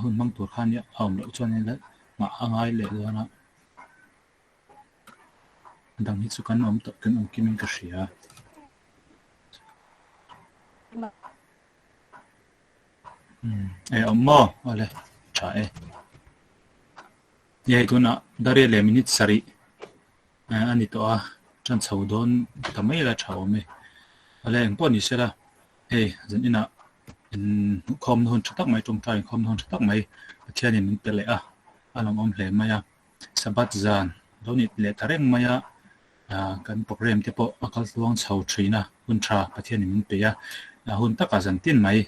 hun hmang tur kha nia a awm loh chuan in la nghah a ngai leh dawn a. A dang hi chu kan awm tawh kan awm kim in ka hria. E awm maw? Awle tha e. Hei tunah Dariat leh minute sarih a ni tawh a, tan chho dawn ta mai la tha awm e. Awle engpawh ni sela hei zan inah inkhawmna hun tha tak mai tawngtai inkhawmna hun tha tak mai Pathianin min pe leh a, a lawmawm hle mai a. Sabbath zan lo nih leh ta reng mai a, kan program te pawh a kal tluang chho thin a, hun tha Pathianin min pe a, hun takah zan tin mai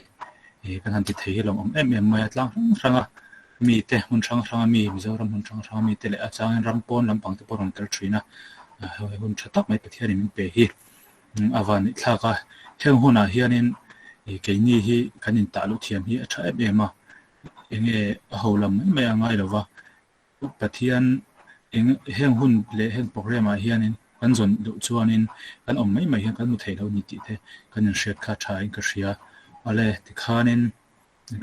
kan han ti thei hi lawmawm em em mai a, tlang hrang hrang a mite hmun hrang hrang a mi Mizoram hmun hrang hrang a mite leh a changin ram pawn lampang te pawh rawn tel thin a, hun tha tak mai Pathianin min pe hi a van nih thlak a, heng hunah hianin keini hi kan intah luh thiam hi a tha em em a, enge a ho lam mai mai a ngai lo va. Pathian eng heng hun leh heng program ah hianin kan zawn duh chuanin kan awm mai mai hian kan hmu thei lo ni tih te kan inhriat kha tha in ka hria. Awle tikhanin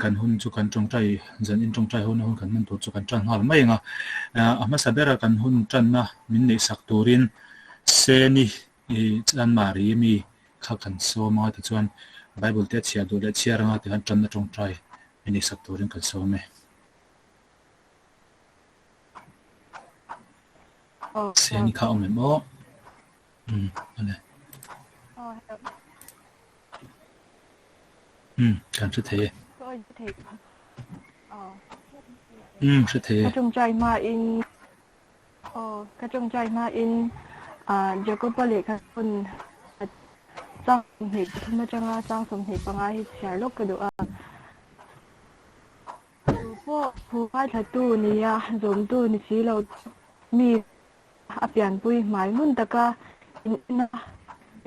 kan hun chu kan tawngtai zan in tawngtai hona hun kan hman tur chu kan tan nghal mai ang a. A hmasa bera kan hun tanna min neih sak turin Seni Chanmari mi kha kan sawm anga tichuan Bible te a chhiar duh leh chhiar anga tikhan tanna tawngtai min neih sak turin kan sawm e. Seni kha awm em aw? Um, ale. Um, kan hre thei e. Um, hre thei e. Ka tawngtai hma in aw ka tawngtai hma in ah Jacoba lehkha hun chang 23 atanga chang 25 hi chhiar lawk ka duh a. Tu pawh thu ngaithlatu nia zawmtu ni si lo mi a pianpui hmai ngun taka in en a,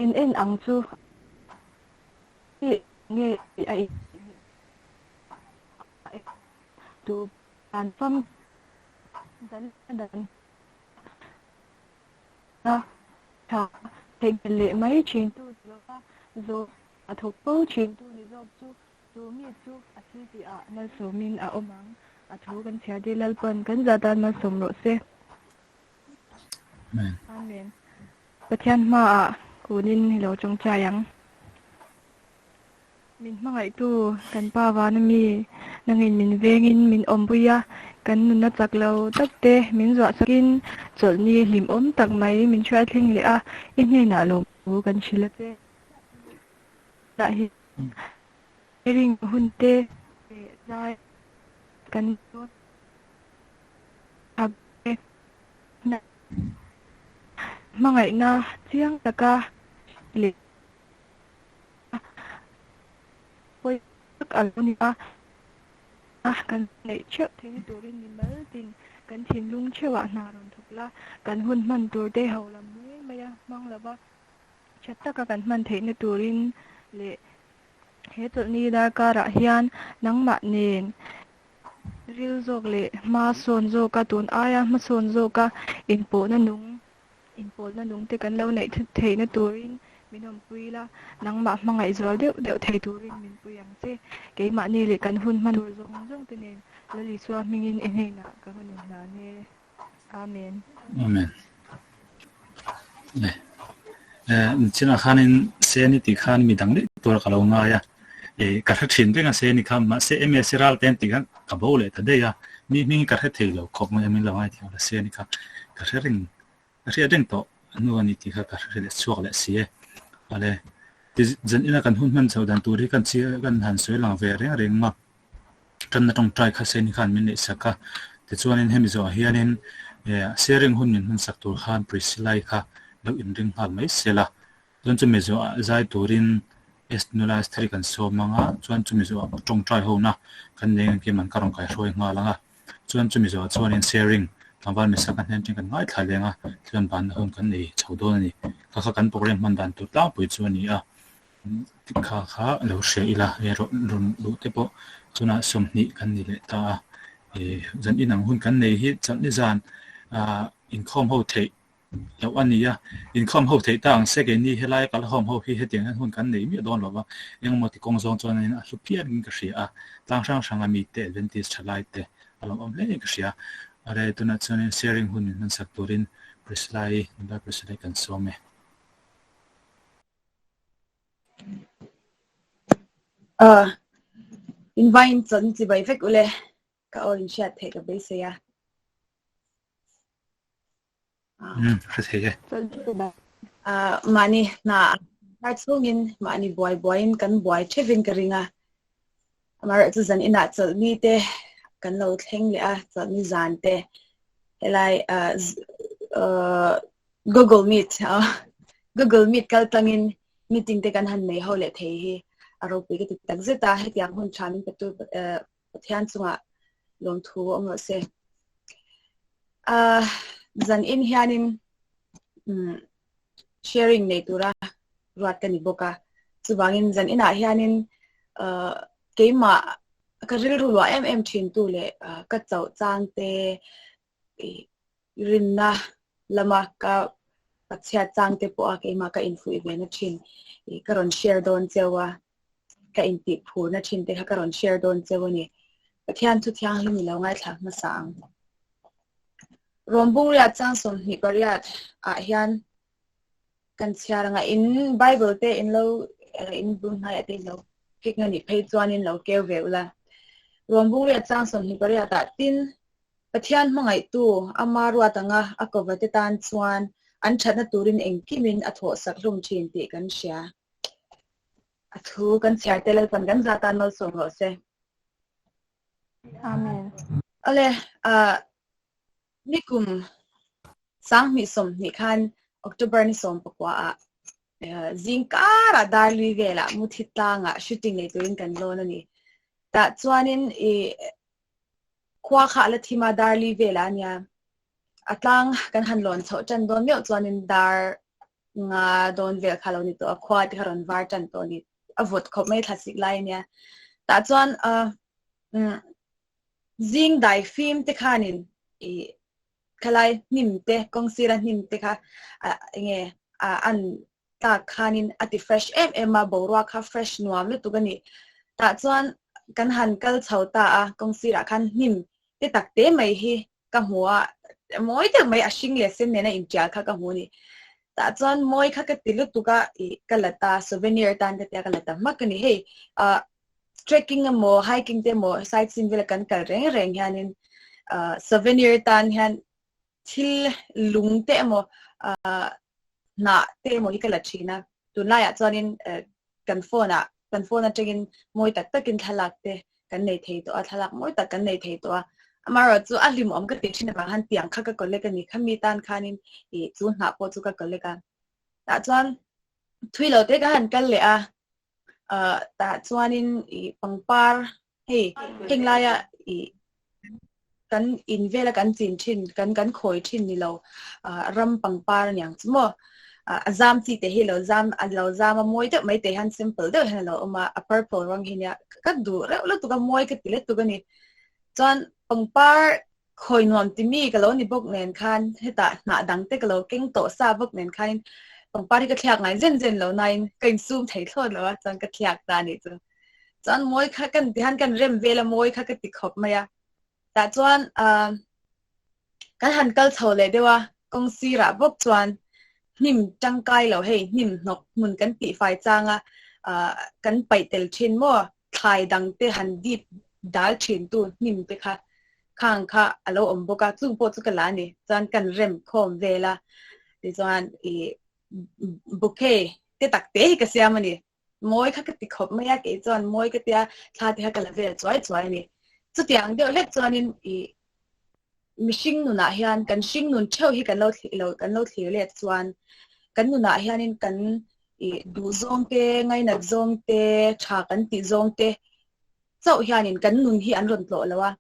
in en ang chu tih nge a in tu dan fam dan dan a tha theihnghilh leh mai thin tu ni lova zawm a thawk fo thin tu ni zawk chu Chu mi chu a thil tih ah malsawmin a awm ang. A thu kan chhiar te Lalpan kan zah tan malsawm rawh se. Amen. Amen. Pathian hmaah kunin i lo tawngtai ang. Min hmangaihtu kan Pa vana mi nangin min vengin min awmpui a, kan nunna chak lo tak te min zuah sakin chawlhni hlimawm tak mai min hruai thleng leh a, i hnenah lawmthu kan hrilh a che. Tah hi ring hun te leh zai kan dawn te hmangaihna chiang taka leh pawi tak a lo ni a, kan neih theuh theihna turin mimal tin kan thinlung theuhah hna rawn thawk la, kan hun hman tur te ho lam mai mai a hmang lova. Tha taka kan hman theihna turin leh he chawlhni darkarah hian nangmah nen ril zawk leh hma sawn zawka tun aia hmasawn zawka inpawhna nung inpawlna nung te kan lo neih theihna turin min awmpui la, nangmah hmangaih zual deuh deuh thei turin min pui ang che. Keimahni leh kan hun hman tur zawng zawng te nen Lal Isua hmingin i hnenah ka rawn inhlan e. Amen. Amen. Eh, chinah khanin se ni tih khan mi dang daih tur ka lo ngai a. Eh, ka hre thin reng a se ni kha mahse MS ral ten tih khan ka bo leh ta daih a. Mi hming hi ka hre thei lo khawp mai a min lo ngai thiam la se ni kha ka hre reng ka hriat reng tawh hnu a ni tih kha ka hre leh chhuak leh si e. Ale ti zan ina kan hun hman chhoh dan tur hi kan chi kan han sawi lang ve reng reng a. Tanna tawngtai kha Seni khan min neih sak a, tichuanin hemi zawhah hianin sharing hun min hman sak tur khan Priscilla-i kha lo inring nghal mai sela. Chuan chumi zawhah zai turin Estnula Estheri kan sawm ang a, chuan chumi zawhah tawngtai hona kan nei ang kim an ka rawn kaihruai nghal ang a. Chuan chumi zawhah chuanin sharing tlangval Mesaka hnen atangin kan ngaithla leng a, thil an banna hun kan nei chho dawn a ni. Kha kha kan program hman dan tur tlangpui chu a ni a. Kha kha lo hria ila he rawn luh te pawh tunah 20 kan ni leh ta a, zan inang hun kan nei hi chawlhni zan ah inkhawm ho theih. loh a ni a, inkhawm ho theih ta ang se keini helai kal hawm ho hi hetiang hian hun kan nei miah dawn lo va, engemaw ti kawng zawng chuan a hlu phian in ka hria a, tlang hrang hranga mite Adventist thalai te a lawmawm hle in ka hria. Are tunah chuanin sharing hun min hmansak turin Priscilla-i, nula Priscilla-i kan sawm e. Invine chawlh chibai vek ule ka aw inhriat theih ka beisei a. Umm hre thei e. Mahni hna har chhungin mahni buai buaiin kan buai thevin ka ring a. Amaherawhchu zan inah chawlhni te kan lo thleng leh a, chawlhni zan te helai Google Meet Google Meet kal tlangin meeting te kan han nei ho leh thei hi a ropui ka ti takzet a, hetiang hun tha min petu Pathian chungah lawmthu awm rawh se. Zan in hianin sharing nei tura ruat ka ni bawk a. Chuvangin zan inah hianin keimah ka rilru luah em em thin tu leh ka chauh chang te rinna lama ka pachhiat chang te pawha keimah ka infuih ve na thin ka rawn share dawn cheu a. ka intih phurna thin te kha ka rawn share dawn cheu a ni. Pathian thu thianghlim i lo ngaithla hmasa ang. Rawmbungriat chang 28 ah hian kan chhiar anga in Bible te in lo in bul hnaiah te in lo kik na nih phei chuan in lo keu ve ula. Rawmbungriat chang 28 ah tin Pathian hmangaihtu ama ruat anga a kova te tan chuan an thatna turin engkimin a thawhsak hlum thin tih kan hria. A thu kan chhiar te Lalpan kan za tan malsawm rawh se. Amen. Awle, nikum 2020 khan October ni 14 ah zingkarah Darlui velah Muthi tlangah shooting nei turin kan lawn a ni. Tah chuanin i khua kha a la thim a Darlui velah a nia. A tlang kan han lawn chhoh tan dawn meuh chuanin dar nga dawn vel kha lo ni tawh a, khua te kha rawn var tan tawh a ni. A vawt khawp mai thlasik lai a nia. Tah chuan zing dai fim te khanin ih khalai hnim te kawng sira hnim te kha enge an tlak khanin a ti fresh em em a, boruak kha fresh nuam lutuk a ni. Tah chuan kan han kal chho ta a, kawng sirah khan hnim te tak te mai hi ka hmu a, mawi deuh mai a hring leh sen nena intial kha ka hmu a ni. Tah chuan mawi kha ka ti lutuk a, ih ka la ta, souvenir tan ka tia ka la ta hmak a ni. Hei ah trekking emaw hiking te emaw sightseeing vela kan kal reng reng hianin ah souvenir tan hian thil lung te emaw ah hnah te emaw hi ka la thin a. Tunlaiah chuanin kan phone ah kan phone atangin mawi tak takin thlalak te kan nei thei tawh a, thlalak mawi tak kan nei thei tawh a. Amaherawh chu a hlimawm ka tih thin avang khan tiang kha ka collect a ni. Khami tan khanin ih chu hnah pawh chu ka collect a. Tah chuan thui lo te ka han kal leh a, ah tah chuanin ih pangpar hei heng laia ih kan in vela kan chin thin kan kan khawi thin ni lo ah ram pangpar aniang chu maw ah a zam chi te hi lo zam a lo zam a mawi deuh mai te hian simple deuh hian a lo awm a a purple rawng hi nia ka duh reuh lutuk a mawi ka ti lutuk a ni chuan pangpar Khawi nuam ti mi ka lo ni bawk nen khan hetah hnah dang te ka lo keng tawh sa bawk nen khanin pangpar hi ka thliak ngai zen zen lo nain ka insum thei thlawt lo a chuan ka thliak ta a nih chu. Chuan mawi kha kan ti hian kan rem vel a mawi kha ka ti khawp mai a. Tah chuan ah kan han kal chho leh deuh a kawng sirah bawk chuan hnim tangkai lo hei hnim hnawk hmun kan tihfai chang a ah kan paih tel thin maw thlai dang te han dip dal thin tu hnim te kha khang kha a lo awm bawk a, chung pawh chu ka la a ni. Chuan kan rem khawm vel a, tichuan ih bouquet te tak te hi ka siam a ni. Mawi kha ka ti khawp mai a, kei chuan mawi ka tia thla te kha ka la vel chuai chuai a ni. Chutiang deuh hlek chuanin ih mihring nunah hian kan hring nun theuh hi kan lo thlir lo kan lo thlir let chuan kan nunah hianin kan ih duh zawng te ngainat zawng te tha kan tih zawng te chauh hianin kan nun hi an rawn tlawh lo a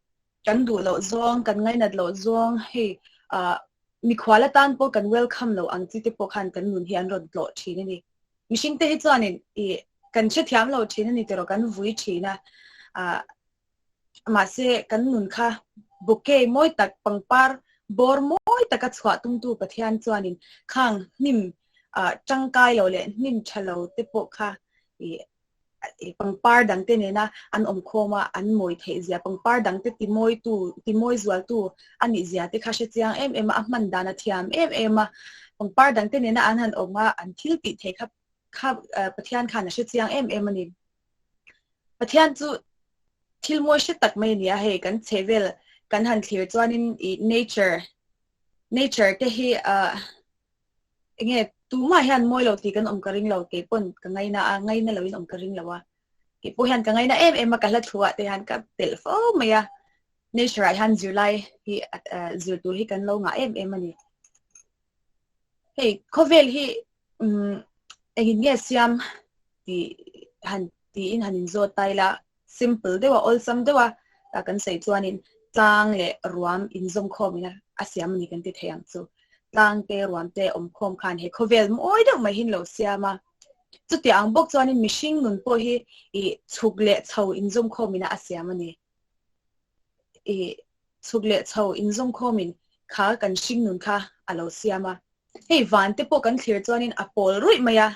kan duh loh zawng kan ngainat loh zawng hei ah mikhual atan pawh kan welcome loh ang chi te pawh khan kan nun hi an rawn tlawh thin a ni mihring te hi chuanin ih kan hrethiam lo thin a ni tiraw kan vui thin a ah Mahse, kan nun kha bouquet mawi tak, pangpar Bawr mawi taka chhuah tumtu Pathian chuanin khang hnim tangkai lo leh hnim tha lo te pawh kha pangpar dangte nena an awm khawm a, an mawi theih zia, pangpar dangte timawitu, timawi zualtu a nih zia te kha hre chiang em em a, a hman dan a thiam em em a, pangpar dangte nena an han awm a, an thil tih theih kha kha Pathian khan a hre chiang em em a ni. Pathian chu thil mawi hre tak mai a ni a, hei kan chhehvel kan han thlir chuanin i nature, nature te hi ah enge tumah hian mawi lo tih kan awm ka ring lo, kei pawn ka ngaina a, ngaina loin awm ka ring lo a, kei pawh hian ka ngaina em em a, ka hla thu ah te hian ka telh fo mai a, nature ah hian zirlai hi zir tur hi kan lo ngah em em a ni. Hei khawvel hi umm engin nge siam tih han tiin han inzawt ta ila simple deuh a awlsam deuh a tah kan sawi chuanin tlang leh ruam inzawmkhawm in a siam a ni kan ti thei ang chu. Tlang te ruam te awmkhawm khan he khawvel mawi deuh mai hi an lo siam a. Chutiang ang bawk chuanin mihring nun pawh hi ih chhuk leh chho inzawmkhawm in a siam a ni. Ih chhuk leh chho inzawmkhawmin kha kan hringnun kha a lo siam a. Hei van te pawh kan thlir chuanin a pawl ruih mai a,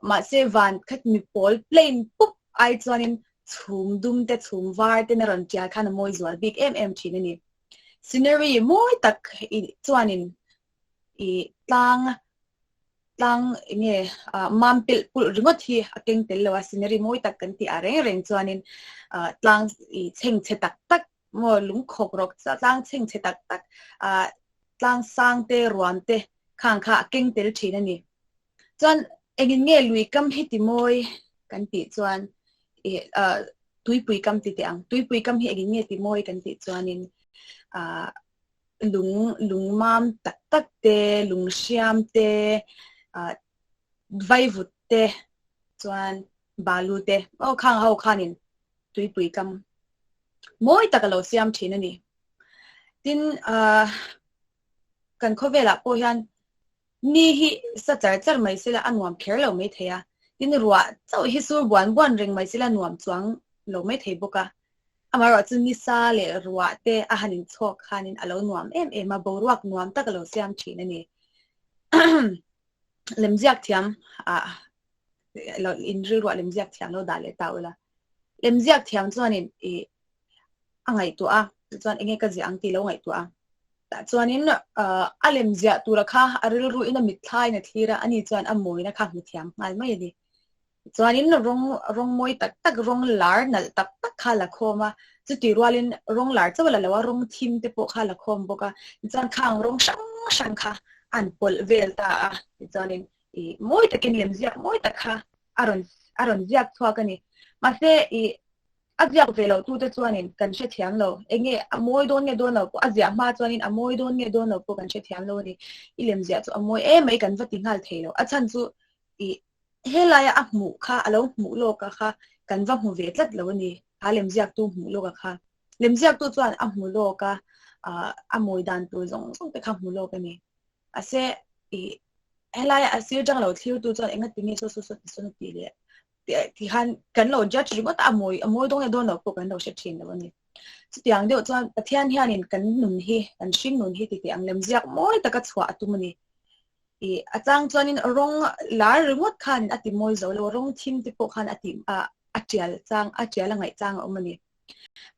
mahse van kha mi pawl plain pup ai chuanin chhum dum te chhum var te na rawn tial khan a mawi zual bik em em thin a ni. Scenery mawi tak chuanin ih tlang tlang enge ah mam pelh pulh ringawt hi a keng tel lo a, scenery mawi tak kan tih ah reng reng chuanin ah tlang ih chhengchhe tak tak maw lung khawk rawk tlang chhengchhe tak tak ah tlang sang te ruam te khang kha a keng tel thin a ni. Chuan engin nge lui kam hi ti mawi kan tih chuan ih ah tuipui kam ti teh ang, tuipui kam hi engin nge ti mawi kan tih chuanin ah lung lung mam tak tak te, lung hriam te, ah vaivut te chuan balu te aw khang ho khanin tuipui kam mawi tak a lo siam thin a ni. Tin ah kan khawvelah pawh hian Ni hi sa char char mai sela a nuam kher lo mai thei a, tin ruah chauh hi sur buan buan reng mai sela nuam chuang lo mai thei bawk a. Amaherawh chu ni sa leh ruah te a han inchhawk khanin a lo nuam em em a, boruak nuam tak a lo siam thin a ni. Lemziak thiam ah inrilruah lemziak thiam lo dah leh ta ula. Lemziak thiam chuanin ih a ngaihtuah a, tichuan enge ka ziah ang tih lo ngaihtuah a. Tah chuanin a lem ziah tura kha a rilru in a mitthlaiin a thlir a, ani chuan a mawina kha hmu thiam nghal mai a ni. Tichuanin rawng rawng mawi tak tak, rawng lar nalh tak tak kha a la khawm a, chuti rualin rawng lar chauh a la lo a, rawng thim te pawh kha a la khawm bawk a, tichuan khang rawng hrang hrang kha a han pawlh vel ta a, tichuanin ih mawi takin lemziak mawi tak kha a rawn a rawn ziak chhuak a ni. Mahse ih A ziak ve loh tute chuanin kan hrethiam lo. Enge a mawi dawn nge dawn lo pawh, a ziah hma chuanin a mawi dawn nge dawn lo pawh kan hrethiam lo a ni. I lem ziah chu a mawi em mai kan va ti nghal thei lo. A chhan chu i helaia a hmuh kha, a lo hmuh lawk a kha kan va hmu ve tlat lo a ni. A lem ziaktu hmuh lawk a kha. Lem ziaktu chuan a hmu lawk a, a mawi dan tur zawng zawng te kha hmu lawk a ni. Mahse i helaia a sir tang lo thlirtu chuan engatinge saw saw saw ti sawn a tih leh ti khan kan lo judge ringawt a, a mawi a mawi dawn nge dawn lo pawh kan lo hre thin lo a ni. Chutiang deuh chuan Pathian hianin kan nun hi, kan hring nun hi titeh ang lem ziak mawi taka chhuah a tum a ni. Ih a chang chuanin rawng lar ringawt khan a ti mawi zo lo, rawng thim te pawh khan a ti ah a tial chang a tial a ngaih chang a awm a ni.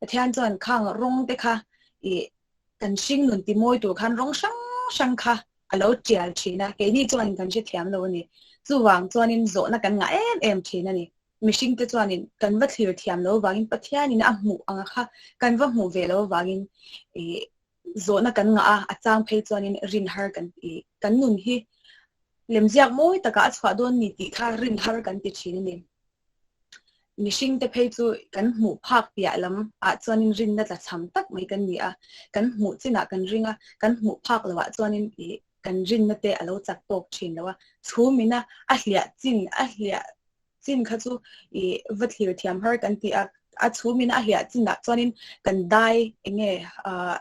Pathian chuan khang rawng te kha ih kan hring nun ti mawi tur khan rawng hrang hrang kha a lo tial thin a, keini chuanin kan hrethiam lo a ni. Chuvang chuanin zawhna kan ngah em em thin a ni. Mihringte chuanin kan va thlir thiam lo vangin Pathianin a hmuh anga kha kan va hmuh ve lo vangin ih zawhna kan ngah a, a chang phei chuanin rin har kan ih kan nun hi lemziak mawi takah a chhuah dawn ni tih kha rin har kan ti thin a ni. Mihringte phei chu kan hmuh phak piah lam ah chuanin rinna tla chham tak mai kan ni a, kan hmuh chinah kan ring a, kan hmuh phak loh ah chuanin ih kan rinna te a lo chak tawk thin lo a, chhum ina a hliah chin a hliah chin kha chu ih va thlir thiam har kan ti a, a chhum ina a hliah chin ah chuanin kan dai enge ah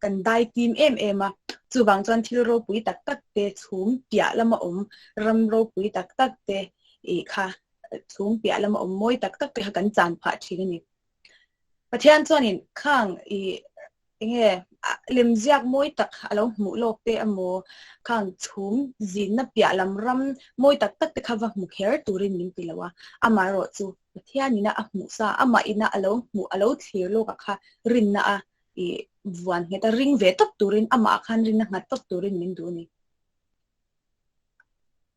kan dai tim em em a, chuvang chuan thil ropui tak tak te chhum piah lama awm, ram ropui tak tak te ih kha chhum piah lama awm mawi tak tak te kha kan chan phah thin a ni. Pathian chuanin khang ih Enge lemziak mawi tak a lo hmuh lawk te emaw khang chhum zinna piah lam ram mawi tak tak te kha va hmu kher turin min ti lo a, amaherawh chu Pathian ina a hmuh sa, amah ina a lo hmuh, a lo thlir lawk ah kha rinna a i vuan nghet a, ring ve tawp turin amah ah khan rinna nghat tawp turin min duh a ni.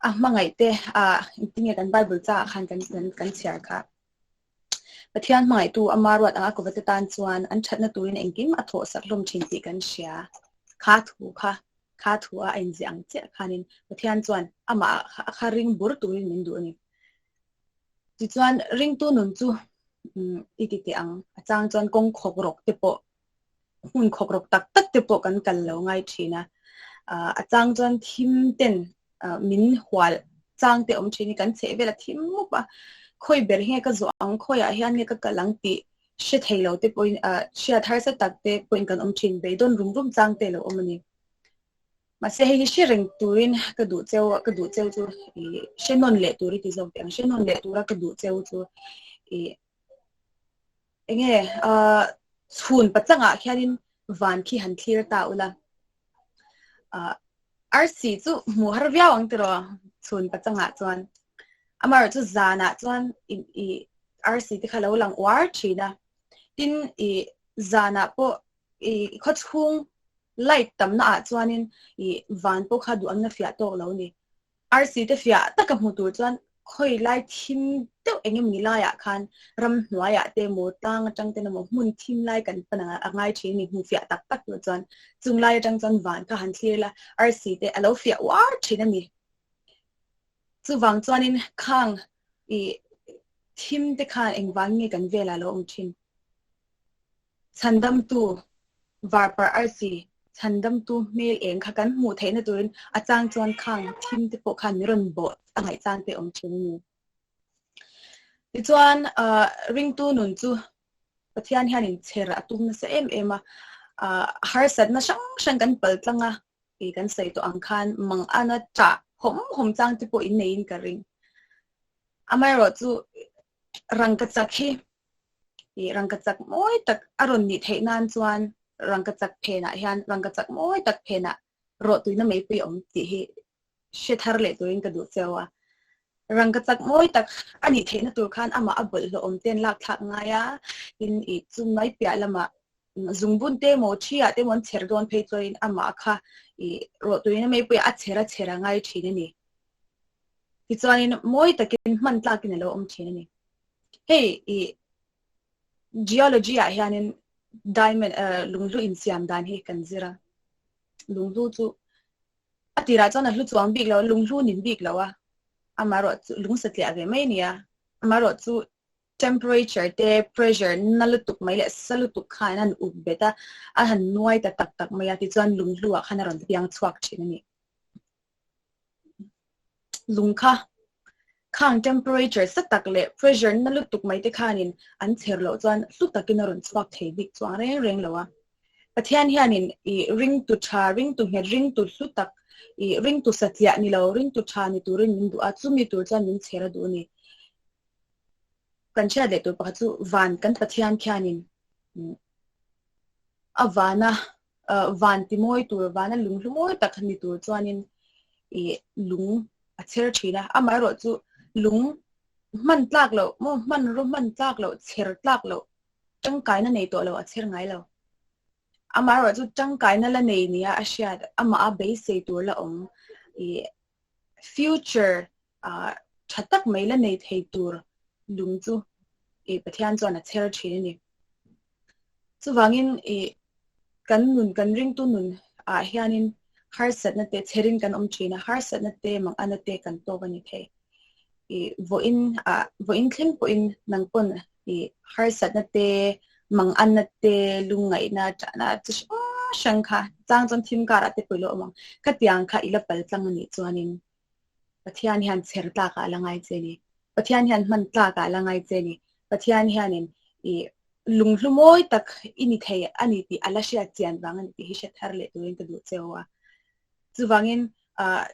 A hmangaih te ah engtin nge kan Bible cha ah khan kan kan chhiar kha. Pathian hmangaihtu ama ruat anga kawvate tan chuan an thatna turin engkim a thawh sak hlawm thin tih kan hria. Kha thu kha, kha thu a a inziah ang chiah khanin Pathian chuan amah a kha ring bur turin min duh a ni. Tichuan ringtu nun chu i ti teh ang, a chang chuan kawng khawk rawk te pawh hmun khawk rawk tak tak te pawh kan kal lo ngai thin a, a chang chuan thim ten min hual chang te awm thin hi kan chheh vel a thim mup a, khawi ber hi nge ka zawh ang, khawiah hian nge ka kal ang tih hre thei lo te pawhin hriat harsa tak te pawhin kan awm thin, beidawn rum rum chang te lo awm a ni. Mahse hei hi hre reng turin ka duh cheu ka duh cheu chu ih hre nawn leh tur i ti zawk teh ang, hre nawn leh tura ka duh cheu chu ih Enge ah chhun pachangah khianin van khi han thlir ta ula. Ah arsi chu hmuh har viau ang tiraw chhun pachangah chuan. Amaherawh chu zanah chuan i i arsi te kha lo lang uar thin a. Tin i zanah pawh i khawchhung light tamna ah chuanin i van pawh kha duhamna fiah tawk lo a ni. Arsi te fiah taka hmu tur chuan khawi lai thim deuh eng emawni laiah khan ramhnuaiah te emaw tlang atang ten emaw hmun thim lai kan pan a ngai thin a ni hmu fiah tak tak tur chuan chung lai atang chuan van kha han thlir la arsi te a lo fiah uar thin a ni. Chuvang chuanin khang ih thim te khan engvang nge kan velah a lo awm thin? Chhandamtu varparh arsi chhandamtu hmel eng kha kan hmuh theihna turin a chang chuan khang thim te pawh khan min rawn bawh a ngaih chang te awm thin a ni. Tichuan ringtu nun chu Pathian hianin chher a tum nasa em em a, harsatna hrang hrang kan pal tlang a, tih kan sawi tawh ang khan mangana ṭah hawm hawm chang te pawh inneiin ka ring. Amaherawhchu rangkachak hi Ih rangkachak mawi tak a rawn nih theih nan chuan rangkachak phenah hian rangkachak mawi tak phenah rawhtuina meipui a awm tih hi hre thar leh turin ka duh cheu a. Rangkachak mawi tak a nih theihna tur khan amah a bawlhhlawh awm ten lak thlak ngai a, tin ih chu mai piah lamah zungbun te emaw thi ah te emaw an chher dawn phei chuanin amah kha ih rawhtuina meipui a chher a chher a ngai thin a ni. Tichuanin mawi takin hman tlakin a lo awm thin a ni. Hei i geology ah hianin diamond lunghlu insiam dan hi kan zir a, lunghlu chu a tirah chuan a hlu chuang bik lo a, lunghlu nin bik lo a, amaherawh chu lung satliah ve mai a ni a, amaherawh chu temperature te pressure na lutuk mai leh sa lutuk khan an han up bet a, a han nuai ta tak tak mai a, tichuan lunghlu ah khan a rawn piang chhuak thin a ni. Lung kha khang temperature sa tak leh pressure na lutuk mai te khanin an chher loh chuan hlu takin a rawn chhuak thei bik chuang reng reng lo a. Pathian hianin i ringtu tha, ringtu nghet, ringtu hlu tak, i ringtu satliah ni lo, ringtu tha ni turin min duh a, chumi tur chuan min chher a duh a ni. Kan hriat leh tur pakhat chu van kan Pathian khianin a vana van ti mawi tur, vana lung hlu mawi tak ni tur chuanin ih lung a chher thin a, amaherawh chu lung hman tlak loh maw hmanraw hman tlak loh, chher tlak loh, tangkaina nei tawh lo a chher ngai lo. Amaherawh chu tangkaina la nei nia a hriat, amah a beisei tur la awm ih future ah tha tak mai la nei thei tur lung chu ih Pathian chuan a chher thin a ni. Chuvangin ih kan nun kan ringtu nun ah hianin harsatna te chherin kan awm thin a, harsatna te mangana te kan tawk a ni thei. Ih vawiin ah vawiin thleng pawhin nang pawn ih harsatna te mangana te lungngaihna ṭahna chi hrang hrang kha chang chuan thim karah te pawh i lo awm ang. Khatiang kha i la pal tlang a nih chuanin Pathian hian chher tlakah a la ngai che a ni. Pathian hian hman tlakah a la ngai che a ni. Pathian hianin i lunghlu mawi tak i ni thei a ni tih a la hriat chian vang a ni tih hi hre thar leh turin ka duh cheu a. Chuvangin ah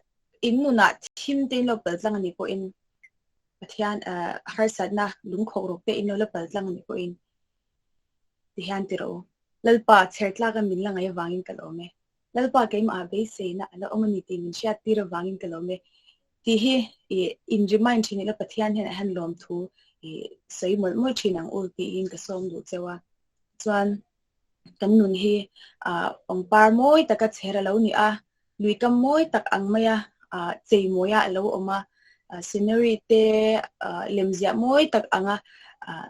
in nunah thim te in lo pal tlang a nih pawhin Pathian ah harsatna lungkhawk ruk te in lo la pal tlang a nih pawhin ti hian ti rawh u. Lalpa, chher tlaka min la ngaih avangin ka lawm e. Lalpa keimah ah beiseina a la awm a ni tih min hriat tir avangin ka lawm e tih hi i in remind thin ila Pathian hian a han lawm thu i sawi mawlh mawlh thin ang u tiin ka sawm duh cheu a. Chuan kan nun hi ah pangpar mawi taka chher a lo ni a, lui kam mawi tak ang maia ah chei mawia a lo awm a, scenery te ah lemziah mawi tak anga ah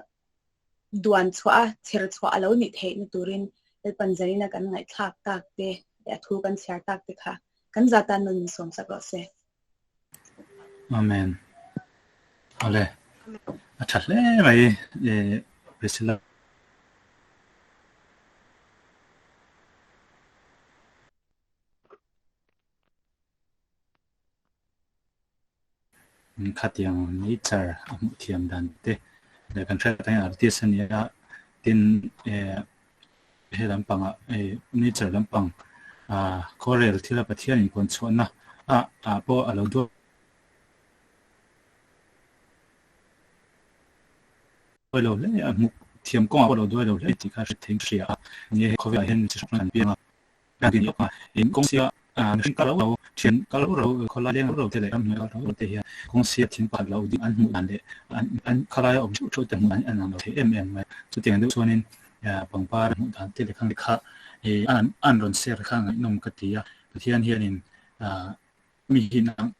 duan chhuah a, chher chhuah a lo nih theihna turin Lalpan zanina kan ngaihthlak tak te leh a thu kan chhiar tak te kha kan za tan nawn min sawm sak rawh se. Amen. Awle. A tha hle mai Priscilla. Khatiang nature a hmuh thiam dan te leh kan hriat ang hian artist a ni a, tin eh he lampangah eh nature lampang ah khuarel thila Pathian inkuan chhuahna ah ah pawh a lo duat lo hle a, hmuh thiam kawngah pawh a lo duai lo hle tih kha hriat theih hria a, ni e he khawvelah hian mi chi hrang hrang an piang a. Kawngsia mihring kal rau rau, thian kal rau rau, khawlai leng rau rau te leh ramhnuai kal rau rau te hian kawngsia thing pakhat lo ding an hmuh dan leh an khawlaia awm theuh theuh te hmuh dan hi an ang lo thei em em mai. Chutiang deuh chuanin pangpar hmuh dan te leh khang kha an rawn share kha ngaihnawm ka ti a, Pathian hianin mi hi nang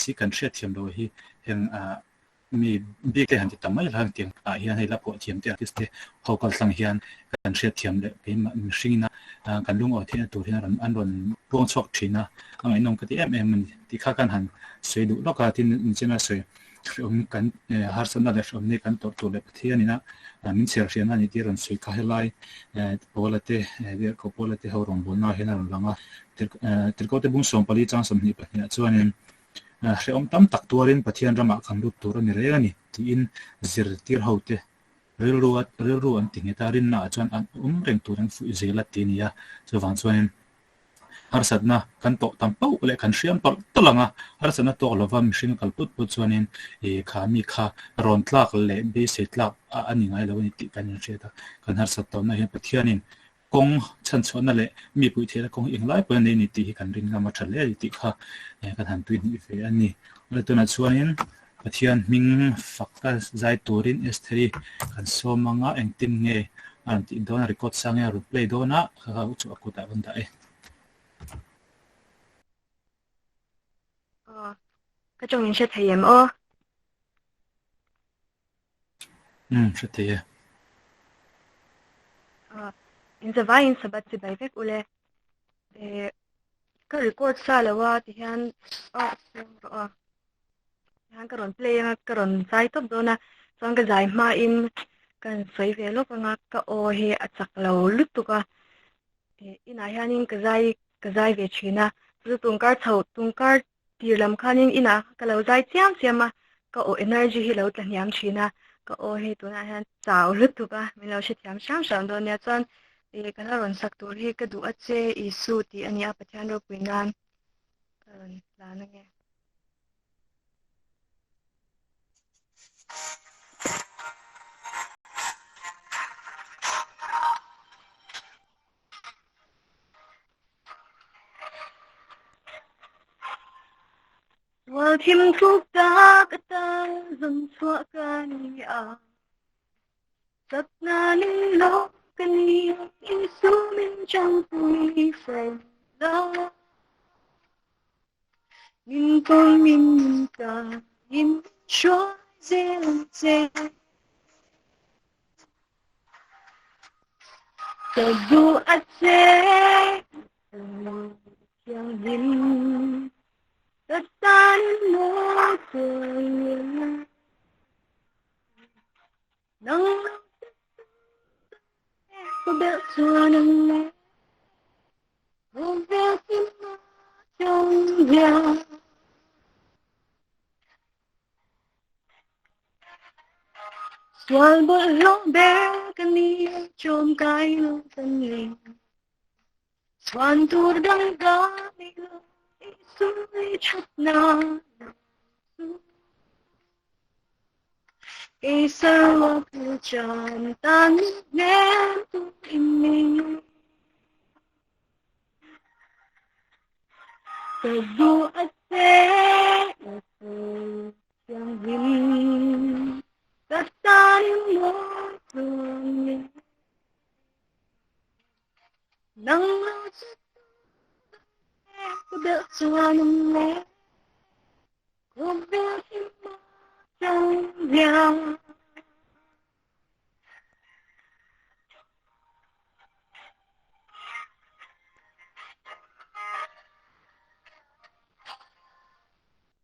si kan hriatthiam lo hi heng Mi bik te han ti tam mai la hetiang ah hian hei la phuah thiam te artist te ho kal tlang hian kan hriat thiam leh keimah mihring ina kan lungawi theihna tur hian an rawn puang chhuak thin a, a ngaihnawm ka ti em em a ni tih kha kan han sawi duh lawk a, tin nichina sawi hrehawm kan harsatna leh hrehawm ni kan tawrh tur leh Pathian ina min chhiar hriatna a ni tih a rawn sawi kha helai Paula te Tirhkoh Paula te ho rawngbawlna ah hian a rawn lang a, Tirhkoh te bung 14 chang 22 ah chuanin Hrehawm tam tak tuarin Pathian ramah kan lut tur a ni reng a ni, tiin zirtir hote rilru rilru an ti nghet a, rinnaah chuan an awm reng tur an fuih zel a ti a ni a. Chuvang chuanin harsatna kan tawh tam pauh leh kan hriam tawlh tawlh ang a, harsatna tawk lova mihring a kal put put chuanin ih kha mi kha rawn tlak leh beisei tlak a ni ngai lo a ni tih kan inhriat a, kan harsat tawhna hian Pathianin Kawng chhanchhuahna leh mi puih theihna kawng hi englai pawhin a nei a ni tih hi kan rin ngam a tha hle a ni tih kha kan han tui hnih ve a ni. Awle tunah chuanin Pathian hming fak a zai turin Estheri kan sawm anga engtin nge a rawn tih dawn a record sang nge a rawn play dawn a kha kha chu a kutah kan dah e. Aw, ka tawng in hre thei em aw? Umm hre thei e. Aw, in zavaiin Sabbath chi bai vek ule. Eh, ka record sa lo a ti hian a siam rawh a. Tihian ka rawn play anga ka rawn zai tawp dawn a, chuan ka zai hmain ka rawn sawi ve lawk anga ka aw hi a chak lo lutuk a. Eh, inah hianin ka zai ka zai ve thin a, chu tungkar chho tungkar Tir lam khanin inah ka lo zai chiam chiam a, ka aw energy hi lo tla hniam thin a, ka aw hi tunah hian chau lutuk a, min lo hrethiam hram hram dawn nia. Chuan ih ka la rawn sak tur hi ka duh a che Isu tih a nia Pathian ropui nan ka rawn tlan ange. Sual thim thuk tak atang zawm chhuah ka ni a, chakna ning lo ka ni Isu min changpui fel la. Min pawmin min tlaiin hruai zel ang che. Ka duh a che thianghlim ka tan mawi chuan nang lo ka belh chuan ang le khawvel hlimna chawng hian. Sual bawlhhlawh ber ka ni chawm kai lo kan ni Chhuan tur dang ka nei lo Isu i thatna chu Kei saruak cham tan hnem tu in ni. Ka duh a che Isu thianghlim ka tan i mawi chuang ni. Nang lo chu ka belh chuan ang le Khawvel hlim a chang hian.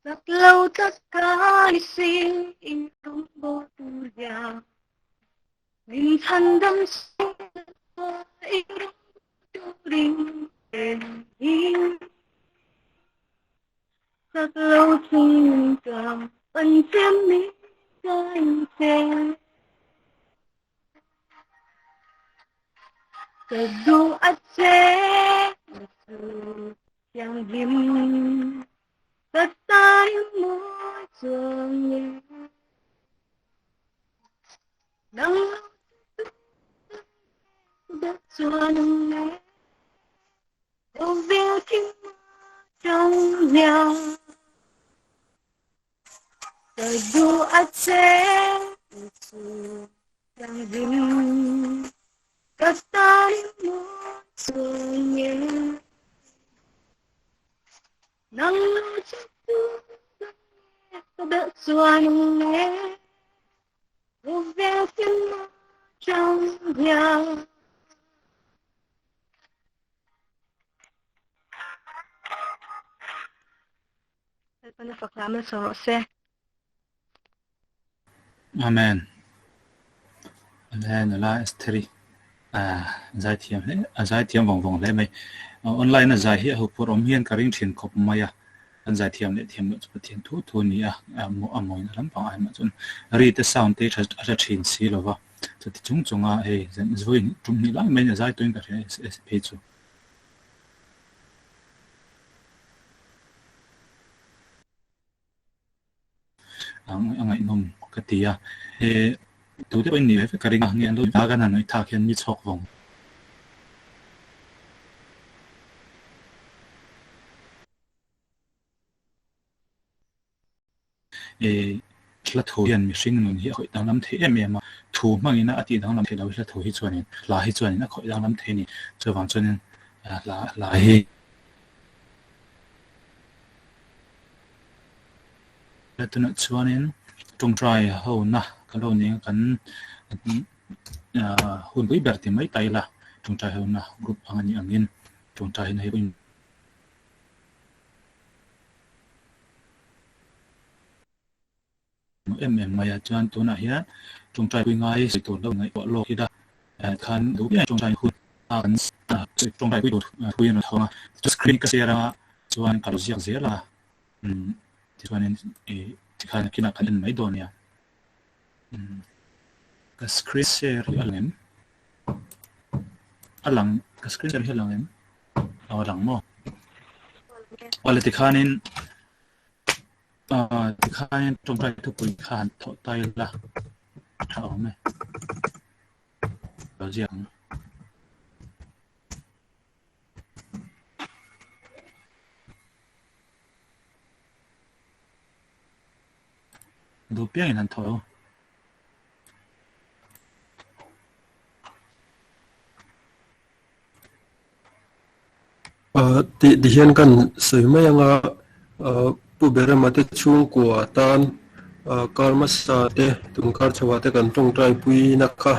Chak lo tak ka ni si i rawngbawl tur hian min chhandam i rawngbawl turin Chak lo chung ka pan chiam mi ka in che. Ka duh a che Isu thianghlim ka tan mawi chuang e. Nang lo chu tu chuan ang e. Khawvel thim trong nhà Ka duh a che Isu thianghlim ka tan mawi chuang e. Nang lo chu tu ka belh chuan ang e. Khawvel thim trong nhà Lalpan a fak hla malsawm rawh se. Amen. Amen. Nula Estheri zaithiam hle a zaithiam vawng vawng hle mai. Online a zai hi a huphurh awm hian ka ring thin khawp mai a. Kan zaithiam leh thiam loh chu Pathian thu thu a ni a, a mawiin a lampang ai mah chuan ri te sound te hi a tha thin si lo va. Chuti chung chunga hei vawi tum hnih lai maiin a zai tuin ka hria e phei chu. A ngaihnawm ka ti a, he tute pawhin nih ve vek ka ring a, nge an lo kan han ngaihthlak hian mi chhawk vawng. Hla thu hian mihring nun hi a khawih danglam thei em em a, thu hmangin a tih danglam theih loh hi hla thu hi chuanin hla hi chuanin a khawih danglam thei a ni. Chuvang chuanin hla hla hi tunah chuanin tawngtai hona ka lo nia kan hun pui ber ti mai ta ila tawngtai hona group ang a nih angin tawngtai hona hi Em em mai a, chuan tunah hian tawngtai pui ngai sawi tur lo ngaihtuah lawk ila khan duh piang tawngtai hun a kan tawngtai pui tur thui a rawn thawng a, screen ka share a chuan ka lo ziak zel a, tichuanin tikhan nakinah kan en mai dawn nia. Ka screen share hi a lang em? A lang, ka screen share hi a lang em? Aw a lang maw? Awle tikhanin tikhanin tawngtai thupui kha han thawh ta ila a tha awm e. Lo ziak ang. Duh piangin han thawh lo. Tih ti hian kan sawi mai anga Pu Berema te chhungkua tan kar hmasa te tunkar chho ah te kan tawngtai pui na kha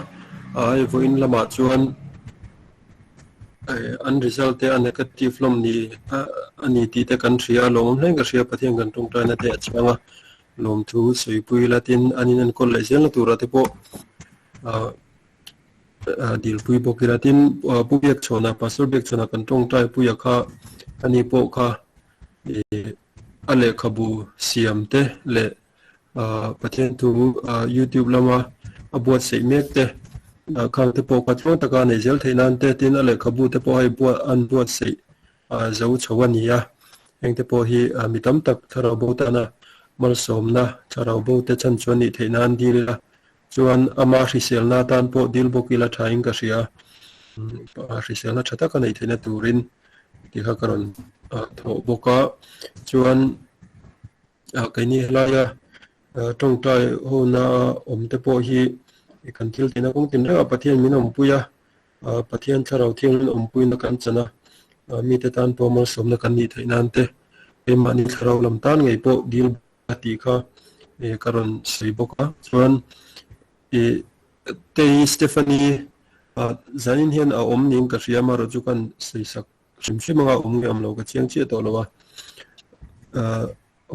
hei vawiin lamah chuan an result te a negative hlawm ni a ni tih te kan hria a lawmawm hle ka hria Pathian kan tawngtai na te a chhang a lawmthu sawipui ila tin an in enkawl leh zel na turah te pawh Dilpui bawk ila tin Pu Biakchhawna, Pastor Biakchhawna kan tawngtai puia kha ani pawh kha a lehkhabu siam te leh Pathian thu YouTube lama a buatsaih mek te khang te pawh kha tluang taka a neih zel theih nan te tin a lehkhabu te pawh hei an buatsaih zo chho a ni a, heng te pawh hi mi tam tak thlarau bo tana malsawmna thlarau bo te chhan chuan nih theih nan dil ila. Chuan ama hriselna atan pawh dil bawk ila thain ka hria. Hriselna tha taka neih theihna turin tih kha ka rawn thawh bawk a. Chuan keini helaia tawngtai hona awm te pawh hi kan thil tihna kawng tin rengah Pathian min awmpui a, Pathian thlarau thianghlim awmpuina kan chan a, mite tan pawh malsawmna kan nih theih nan te, keimahni thlarau lam tan ngei pawh dil a tih kha ka rawn sawi bawk a. Chuan Tei Stephanie zanin hian a awm niin ka hria, amaherawhchu chu kan sawi sak hrim hrim anga awm nge awm lo ka chiang chiah tawh lo a.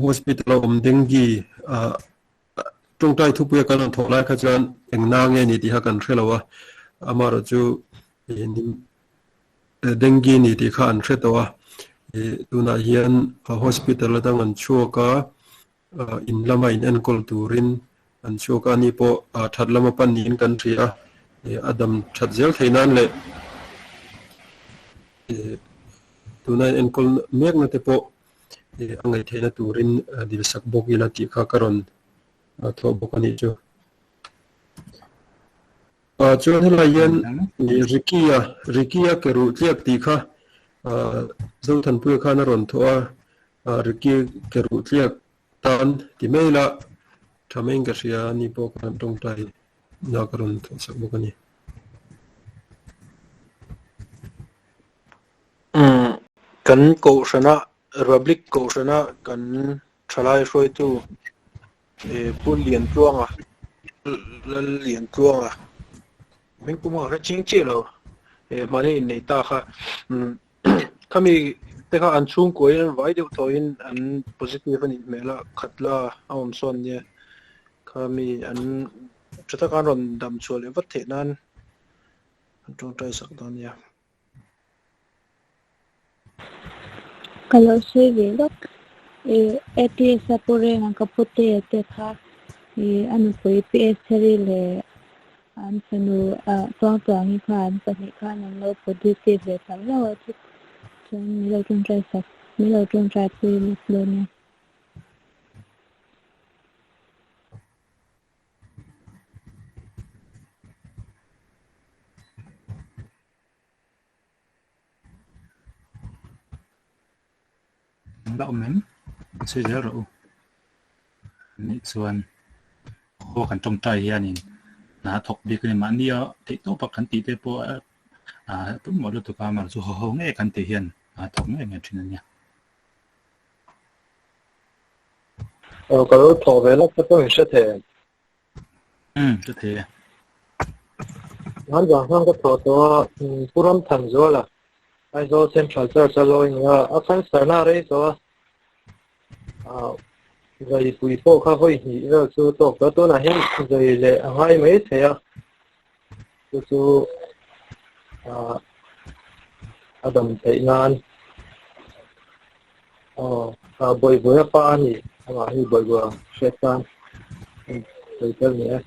Hospital a awm dengue tawngtai thupuia kan rawn thawh lai kha chuan eng na nge ni tih kha kan hre lo a, amaherawhchu Dengue ni tih kha an hre tawh a, tunah hian hospital atang an chhuak a, in lama in enkawl turin an chhuak a, ani pawh that lama pan niin kan hria a, a dam that zel theih nan leh tuna in enkawl mekna te pawh a ngaih theihna turin dilsak bawk ila tih kha ka rawn thawh bawk a nih chu. Chuan helai hian Ricky-a, Ricky-a ke ruh tliak tih kha Zothanpuia khan a rawn thawh a, Ricky ke ruh tliak tan ti mai ila tha maiin ka hria, ani pawh khan tawngtai na ka rawn thawh sak bawk a ni. Kan kohhrana, Republic kohhrana kan thalai hruaitu Pu Liantluanga, Lal Liantluanga, hming pum ka hre ching chiah lo, hmahni innei ta kha, khami te kha an chhungkuain an vai deuh tawhin an positive a nih hmel a, khat la a awm sawn nia, khami an tha taka an rawn dam chhuah leh vat theih nan an tawngtai sak dawn nia. Ka lo sawi ve lawk. Ih ATS a pu Renga ka pu te te kha ih a nupui PS Theri leh an fanu ah Tuangtuangi kha an pahnih khan an lo positive ve ta hlauh a chu chuan min lo tawngtai sak min lo tawngtai pui lawk dawn nia. Engla awm em? An sawi zel rawh u. Anih chuan khaw kan tawngtai hianin hna thawk bik a ni. Mahni a theih tawp a kan tih te pawh a pawimawh lutuk a, amaherawhchu haw ho ngei kan tih hian hna thawk ngei ngei thin a nia. Aw ka lo thawk ve lawk te pawh in hre thei em? Umm hre thei e. Nan vang khan ka thawh tawh a, Pu Ramthanzuala Aizawl Central Church a lawi nia, a cancer na a rei tawh a, zaipui pawh kha vawi hnih vel chu tawk tawh a, tunah hian zai leh a ngai mai thei a, chu chu a dam theih nan aw bawihbawiha pa a ni amah hi bawihbawiha hriat tan sawi tel ni e.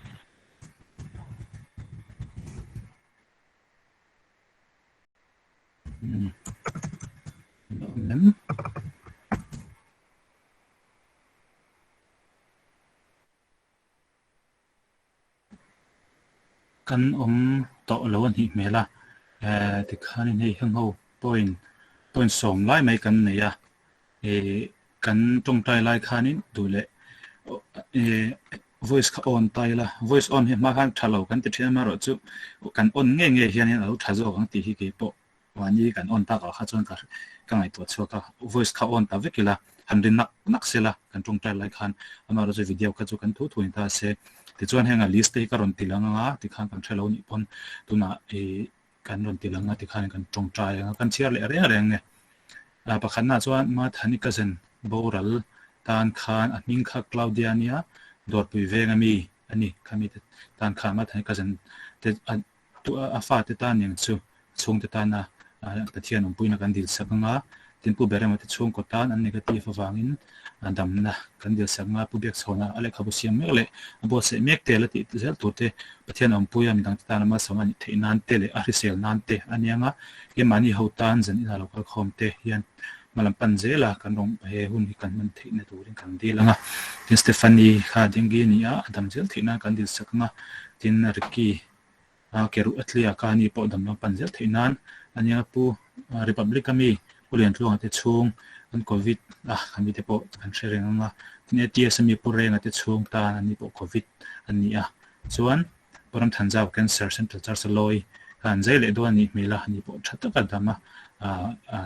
Kan awm tawh lo a hnih hmel a, eh tikhanin hei heng ho point point sawm lai mai kan nei a, eh kan tawngtai lai khanin duh leh eh voice kha on ta ila, voice on hi hma khan tha lo kan ti thin a amaherawhchu kan on ngei ngei hianin a lo tha zawk ang tih hi keipawh Mahni kan on tak ah kha chuan ka ka ngaihtuah chhuak a, voice kha on ta vek ila, han ri nak nak sela kan tawngtai lai khan amaherawh chu video kha chu kan thu thu in ta se. Tichuan heng a list te hi ka rawn ti lang anga tikhan kan hre lo nih pawn tunah ih kan rawn ti lang a tikhan kan tawngtai anga kan chhiar leh reng reng nge. Pakhatna chuan Mathani cousin boral tan khan a hming kha Claudia nia Dawrpui veng ami a ni khami te tan khan Mathani cousin te A fate tan eng chu chhungte tana Pathian awmpuina kan dil sak anga, tin Pu Berema te chhungkaw tan an negative avangin damna kan dil sak anga, Pu Biakchhawna a lehkhabu siam mek leh a buatsaih mek te la tih zel tur te Pathian awmpuia midangte tana malsawmna a nih theih nan te leh a hrisel nan te a nia nga, keimahni ho tan zan ina lo kal khawm te hian. Hmalam pan zel a, kan rawng he hun hi kan hman theihna turin kan dil ang a. Tin, Stephanie kha dengue a ni a, a dam zel theih nan kan dil sak ang a. Tin, Ricky a ke ruh a tliak a, ani pawh dam lam pan zel theih nan a nia. Pu Republic a mi Pu Liantluanga te chhung an Covid a, a mite pawh kan hre reng ang a. Tin, ATS a mi Pu Renga te chhung tan ani pawh Covid a ni a. Chuan, Pu Ramthanzau Cancer Central Church a lawi kha an zai leh dawn a nih hmel a, ani pawh tha taka dam a,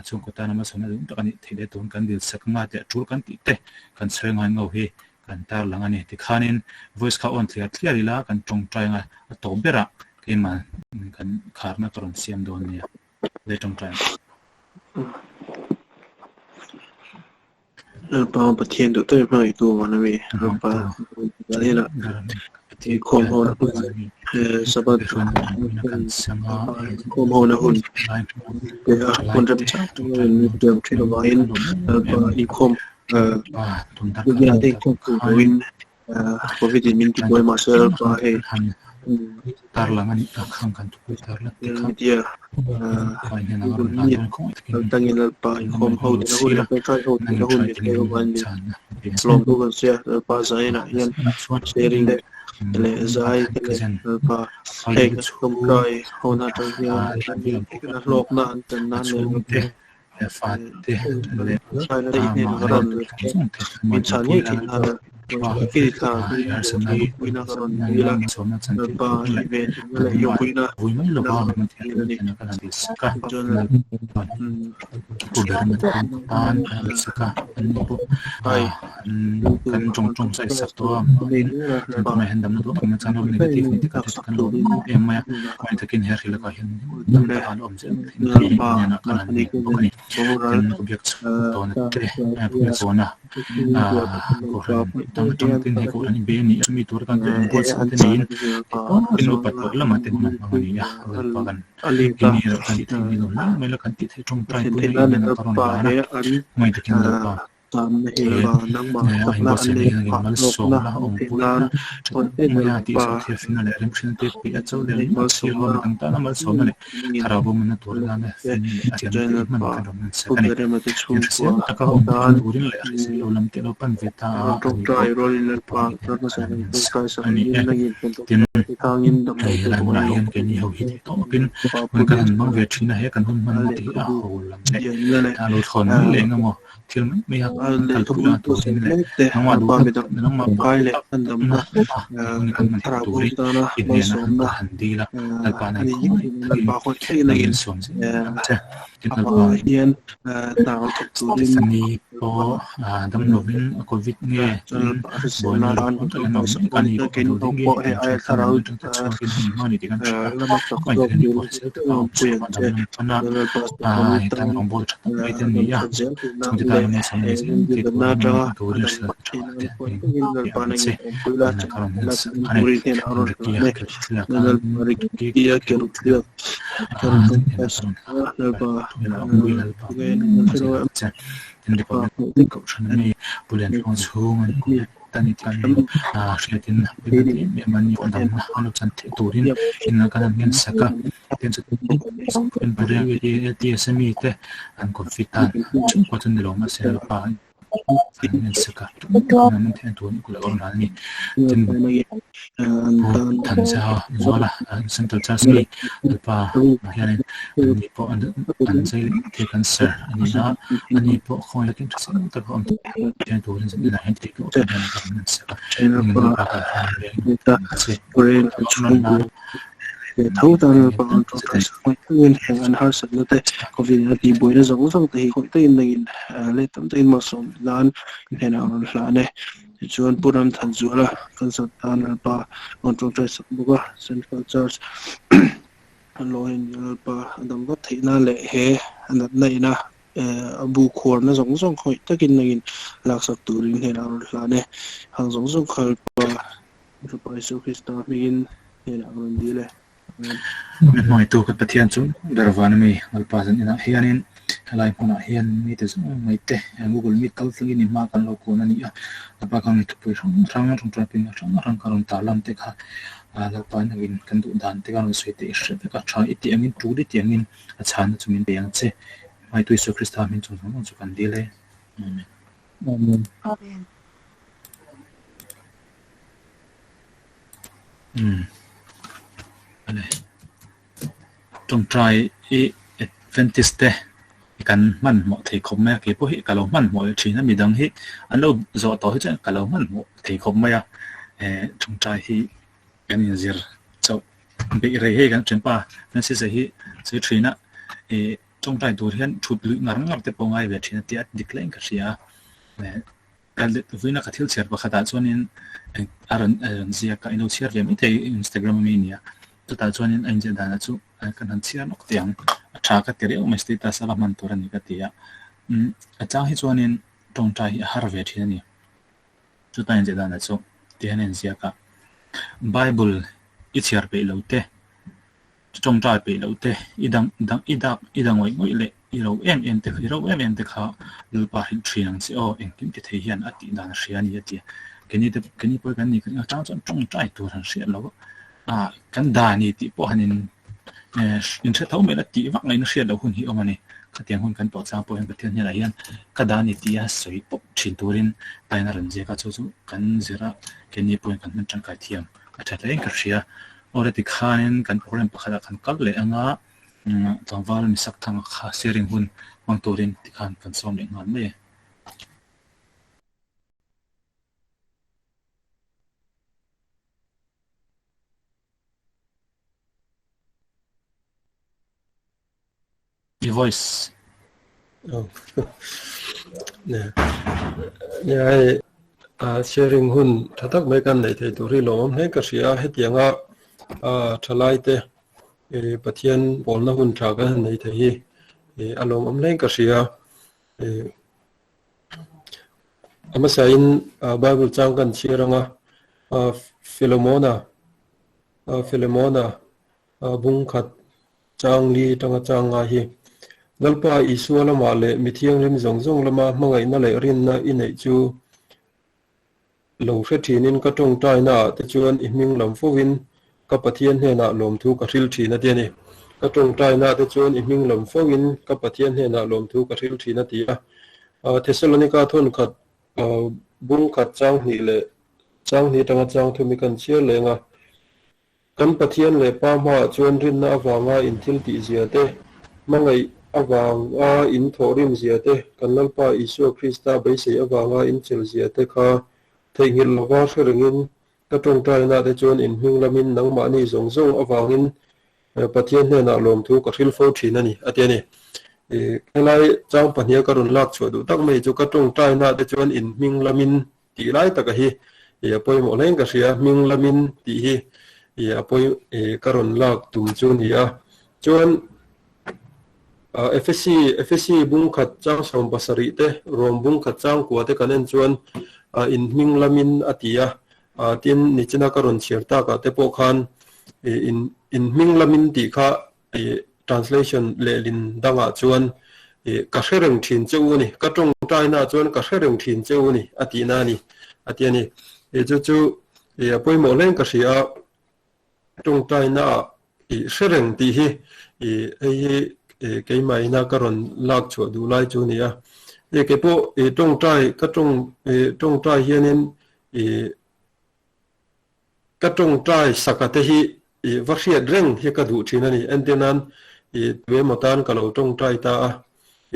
chhungkaw tana malsawmna duhawm tak a nih theih leh tun kan dil sak nga teh tul kan tih te kan sawi ngai ngau hi kan tarlang a ni. Tikhanin voice kha on thliar thliar ila kan tawngtai anga a tawp berah keimah kan kharna ka rawn siam dawn nia. Lei tawngtai ang. Lalpa Pathian duh tak hmangaihtu vana mi Lalpa Daniela inkhawm ho na hun Sabbath inkhawm ho na hun te a hun remchang tak in min tiam thin avangin Lalpa inkhawm Bible te inkhawm tur loin Covid in min tibuai mahse Lalpa hei media Google Meet kaltangin Lalpa inkhawm ho tihna hun leh tawngtai ho tihna hun min pek avangin min lawm thu kan sawi a, Lalpa zainah hian sharing te leh zai te leh Lalpa heng tawngtai hona atang hian an hlawkna an chan nan leh Min hmangaihtu ka Pathian chu ber van ami Lalpa zan inah hianin helai hmunah hian mite zawng mai te Google Meet kal tlangin i hma kan lo kun a ni a, Lalpa khan thupui hrang hrang tawngtai pui hrang hrang ka rawn tar lan te kha Lalpa nangin kan duh dan te ka rawn sawi te i hre vek a, tha i tih angin tul i tih angin a chhanna chu min pe ang che. Hmaitu Isua Krista hming chung zawng zawng chu kan dil e. Amen. Amen. Amen. Um. Ale. Tawngtai i Adventist te kan hmanhmawh thei khawp mai a, kei pawh hi ka lo hmanhmawh leh thin a, midang hi an lo zawh tawh hi chuan ka lo hmanhmawh thei khawp mai a, eh tawngtai hi kan inzir chauh beih rei hei kan thianpa Francis-a hi sawi thin a, eh tawngtai tur hian thut luih ngar ngar te pawh ngai ve thin a tia dik hle in ka hria a, eh Ka vawiina ka thil chhiar pakhatah chuanin a rawn a rawn ziak a, ilo chhiar ve mai thei Instagram ami a nia. Chutah chuanin a inziah danah chu kan han chhiar nawk teh ang, a tha ka ti riau mai status a la hman tur a ni ka ti a. Umm a chang hi chuanin tawngtai hi a har ve thin a ni. Chutah inziah danah chu ti hian a inziak a, Bible i chhiar peih lo te, Tawngtai peih loh te, i dang dang i dak i da ngawih ngawih leh i ro em em te i ro em em te kha Lalpa hrilh thin ang che aw, engkim ti thei hian a tih dan a hria a ni a ti a. Keini te keini pawh hi kan ni kan atang chuan tawngtai tur han hriat lo a, kan da ni tih pawh han in eh in hre tho mai la tih vak ngaihna hriat loh hun hi awm a ni. Khatiang hun kan tawh chang pawh hian Pathian hnenah hian ka da ni tia sawi pawp thin turin taina rawn ziak a, chu chu kan zir a, keini pawhin kan hman tangkai thiam a tha hle in ka hria. Aw reti khanin kan program pakhatah kan kal leh anga tlangval misak thanga kha sharing hun hmang turin tikhan kan sawm leh nghal mai e. I voice. Oh. Ne. Ne ai a sharing hun tha tak mai kan nei thei tur hi lawmawm hle ka hria a hetianga a thalai te e Pathian pawlna hun tha kan han nei thei hi e a lawmawm hle ka hria e a hmasain Bible chang kan chhiar anga Philemona Philemona bung khat Chang li tanga chang ngai hi. Lalpa Isua lamah leh mi thianghlim zawng zawng lama hmangaihna leh rinna i neih chu lo hre thinin ka tawngtaina ah te chuan i hming lam fovin ka Pathian hnenah lawmthu ka hril thin a ti a ni. Ka tawngtaina ah te chuan i hming lam fovin ka Pathian hnenah lawmthu ka hril thin a ti a. Thesalonika thawnkhat bung khat chang hnih leh chang hnih atanga chang thum hi kan chhiar leng a. Kan Pathian leh Pa hmaah chuan rinna avanga in thil tih zia te, hmangaih avanga in thawhrim zia te, kan Lalpa Isua Krista beisei avanga in chel zia te kha theihnghilh lova hre rengin ka tawngtainaah te chuan in hming lamin nangmahni zawng zawng avangin Pathian hnenah lawmthu ka hrilh fo thin a ni, a ti a ni. Helai chang pahniha ka rawn lak chhuah duh tak mai chu ka tawngtainaah te chuan in hming lamin Tih lai taka hi i a pawimawh hle in ka hria, hming lamin tih hi i a pawi i ka rawn lak tum chu ni a. Chuan Efesi Efesi bung khat chang 70 te, Rom bung khat chang kua te kan en chuan in hming lamin a ti a, tin nichina ka rawn chhiar takah te pawh khan i in in hming lamin tih kha I translation lehlin dangah chuan i ka hre reng thin che u a ni, ka tawngtainaah chuan ka hre reng thin che u a ni a tihna a ni, a ti a ni. I chu chu i a pawimawh hle in ka hria a, tawngtainaah i hre reng tih hi i hei hi i keimah ina ka rawn lak chhuah duh lai chu a ni a. I keipawh i tawngtai ka tawng i tawngtai hianin i Ka tawngtai saka te hi i va hriat reng hi ka duh thin a ni. Entir nan i tuemaw tan ka lo tawngtai ta a,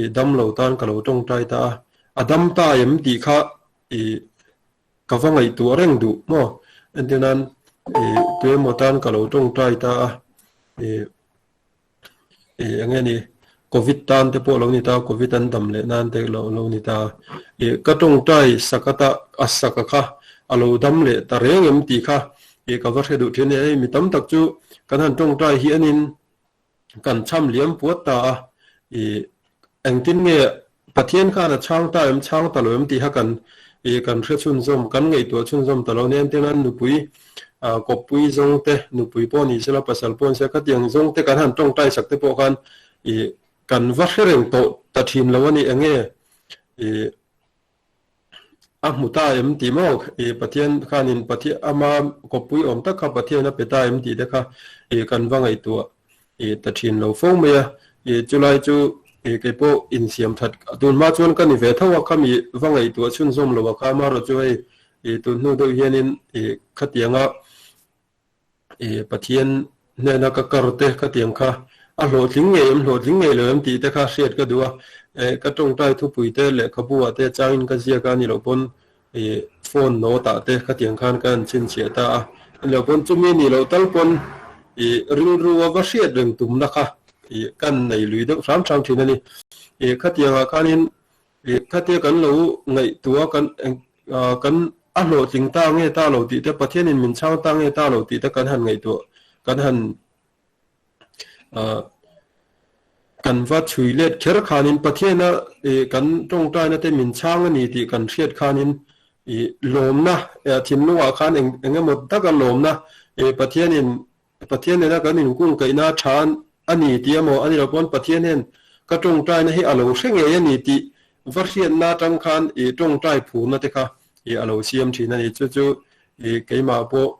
i dam lo tan ka lo tawngtai ta a, a dam ta em tih kha i ka va ngaihtuah reng duh maw? Entir nan i tuemaw tan ka lo tawngtai ta a, i Ih eng nge ni Covid tan te pawh lo ni ta, Covid an dam leh nan te lo lo ni ta. Ih ka tawngtai sak ata a saka kha a lo dam leh ta reng em tih kha ih ka va hre duh thin a ni. Hei mi tam tak chu kan han tawngtai hianin kan cham liam puat ta a, ih Engtin nge Pathian khan a chhang ta em, chhang ta lo em tih kha kan ih kan hre chhunzawm, kan ngaihtuah chhunzawm ta lo nia. Entir nan nupui ah kawppui zawng te, nupui pawh ni sela, pasal pawh ni sela, khatiang zawng te kan han tawngtai sak te pawh khan ih kan va hre reng tawh ta thin lo a ni. Enge ih A hmu ta em tih maw? I Pathian khanin Pathian ama kawppui awm tak kha Pathian a pe ta em tih te kha i kan va ngaihtuah i ta thin lo fo mai a. I chulai chu Kei pawh insiam that tun hma chuan ka ni ve tho a, khami va ngaihtuah chhunzawm lo a kha amaherawh chu hei tun hnu deuh hianin khatianga Pathian hnena ka kar te khatiang kha a hlawhtling ngei em hlawhtling ngei lo em tih te kha hriat ka duh a, ka tawngtai thupui te lehkhabu ah te changin ka ziak a ni loh pawn phone note ah te khatiang khan ka han chhinchhiah ta a, a ni loh pawn chumi nih loh tal pawn rilru a va hriat reng tumna kha kan nei lui deuh hram hram thin a ni. Khatiang ah khanin khatia kan lo ngaihtuah kan kan a hlawhtling ta nge ta lo tih te Pathianin min chhang ta nge ta lo tih te kan han ngaihtuah kan han Kan va chhui let kher khanin Pathiana kan tawngtaina te min chhang a ni tih kan hriat khanin lawmna thinlungah khan eng engemaw taka lawmna Pathianin Pathian nena kan inkungkaihna tha a ni tih emaw a ni lo pawn Pathian hian ka tawngtaina hi a lo hre ngei a ni tih va hriatna atang khan tawngtai phurna te kha a lo siam thin a ni. Chu chu keimah pawh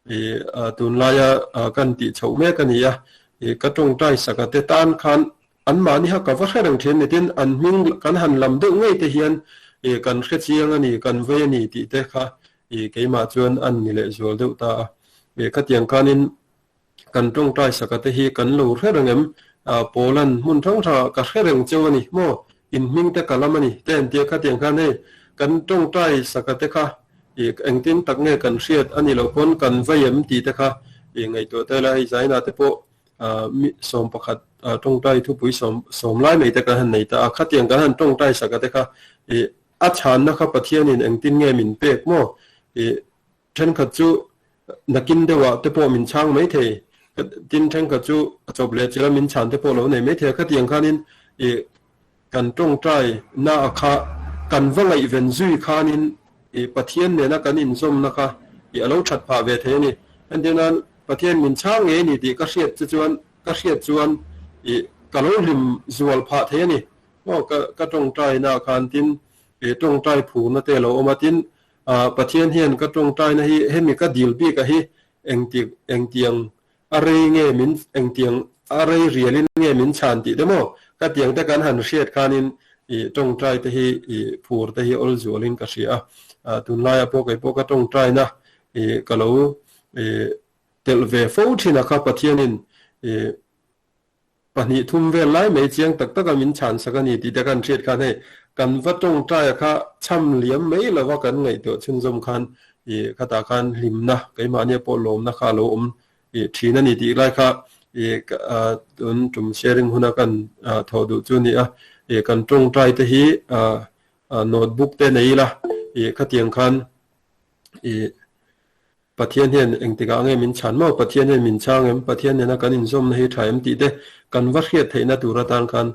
I tunlaia kan tih chhoh mek a ni a, i ka tawngtai saka te tan khan anmahni kha ka va hre reng thin ni tin an hming kan han lam deuh ngei te hian i kan hre chiang a ni, kan vei a ni tih te kha i keimah chuan an ni leh zual deuh ta a. I khatiang khanin kan tawngtai saka te hi kan lo hre reng em? Pawlan hmun hrang hrangah ka hre reng cheu a ni maw? In hming te ka lam a ni te an tia khatiang khan hei kan tawngtai saka te kha I engtin tak nge kan hriat a nih loh pawn kan vei em tih te kha i ngaihtuah ta ila hei Zaina te pawh mi 11 tawngtai thupui sawm lai mai te kan han nei ta a, khatiang kan han tawngtai sak a te kha i a chhanna kha Pathianin engtin nge min pek maw i thenkhat chu nakin deuhah te pawh min chhang mai thei tin thenkhat chu a chawp leh chilh a min chhan te pawh lo nei mai thei a, khatiang khanin i Kan tawngtai na a kha kan va ngaihven zui khanin i Pathian nena kan inzawmna kha i a lo that phah ve thei a ni. Entir nan Pathian min chhang ngei a ni tih ka hriat che chuan ka hriat chuan i ka lo hlim zual phah thei a ni. Aw ka ka tawngtai na khan tin i tawngtai phurna te a lo awm a tin Pathian hian ka tawngtaina hi hemi ka dil bik a hi engtik engtiang A rei nge min engtiang a rei rialin nge min chhan tih te maw? Ka tiang te kan han hriat khanin i tawngtai te hi i phur te hi awl zualin ka hria a. Tunlaiah pawh kei pawh ka tawngtaina i ka lo i telh ve fo thin a kha Pathianin i Pahnih thum vel lai mai chiang tak taka min chhan sak a ni tih te kan hriat khan hei kan va tawngtaia kha chham liam mai lova kan ngaihtuah chhunzawm khan ih khatah khan hlimna keimahnia pawh lawmna kha a lo awm ih thin a ni tih lai kha ih tun tum sharing huna kan thawh duh chu a ni a, ih kan tawngtai te hi notebook te nei ila ih khatiang khan ih Pathian hian engtikah nge min chhan maw? Pathian hian min chhang em? Pathian nena kan inzawmna hi tha em tih te kan va hriat theihna tur atan khan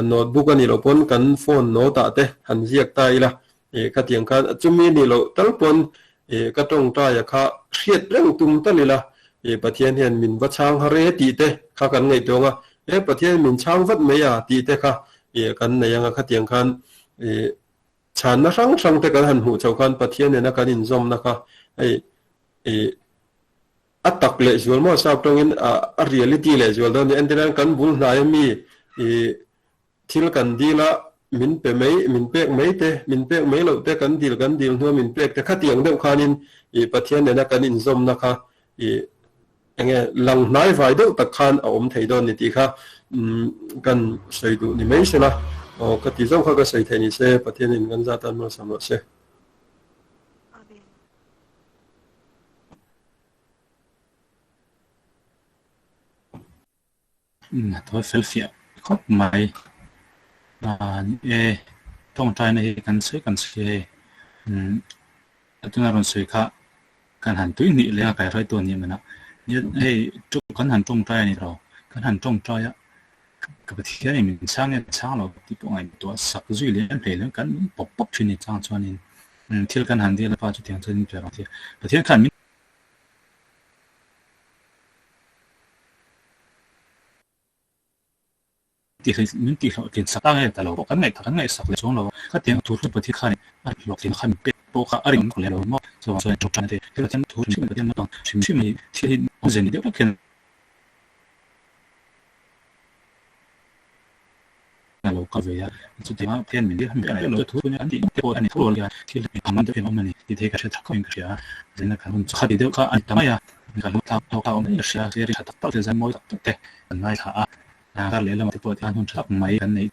notebook a nih loh pawn kan phone note ah te han ziak ta ila ih khatiang khan chumi nih loh tal pawn ih ka tawngtaia kha hriat reng tum tal ila ih Pathian hian min va chhang har e tih te kha kan ngaihtuah ang a, e Pathian min chhang vat mai a tih te kha ih kan nei ang a khatiang khan ih Chhanna hrang hrang te kan han hmuh chhoh khan Pathian nena kan inzawmna kha hei ih a tak leh zual maw sap tawngin a reality leh zual dawn a ni. Entirnan kan bul hnaia mi ih thil kan dil a min pe mai min pek mai te min pek mai loh te kan dil kan dil hnua min pek te khatiang deuh khanin ih Pathian nena kan inzawmna kha ih Enge lang hnai vai deuh tak khan a awm thei dawn ni tih kha kan sawi duh ni mai sela, aw ka ti zauh kha ka sawi thei ni se, Pathianin kan zat tan malsam rawh se. Amen. A tawi fel fiah khawp mai. Ni e, tawngtaina hi kan sawi kan sawi hei. A tuna rawn sawi kha kan han tui hnih leh a kaihhruaitu a nih manah nia hei kan han tawngtai a ni lo. Kan han tawngtai a, ka Pathianin min chhang nge chhang lo tih pawh ngaihtuah sak zui leh em hlei leh kan min pawp pawp thin ni chang chuanin thil kan han dil a pa chutiang chuan min pe rawh tia Pathian khan min Min tihhlawhtlin sak ta nge ta lo pawh kan ngaihthah kan ngaihsak leh chuang lo a, khatiang thu hlu Pathian khan a hlawhtlin kha min pek pawh kha a ring leh lo maw? Chuvang chuan ṭawngṭaina te thil Pathian thu hrim Pathian naupang hrim hrim hi thil hi awmze ni deuh hlek hian. kal ve a, chutianga Pathian min dil hmeh lo thu an tih te pawh a ni tho lo thil ang deuh hian a awm a ni tih te hi ka hre thak khawpin ka hria a, zaina kan hun chu khati deuh kha a ni ta mai a, kan lo tlak tawk a awm mai ka hria, thil tha tak tak te zai mawi tak tak te kan ngaithla a, kar lehlamah te pawh tihian hun tha tak mai kan neih.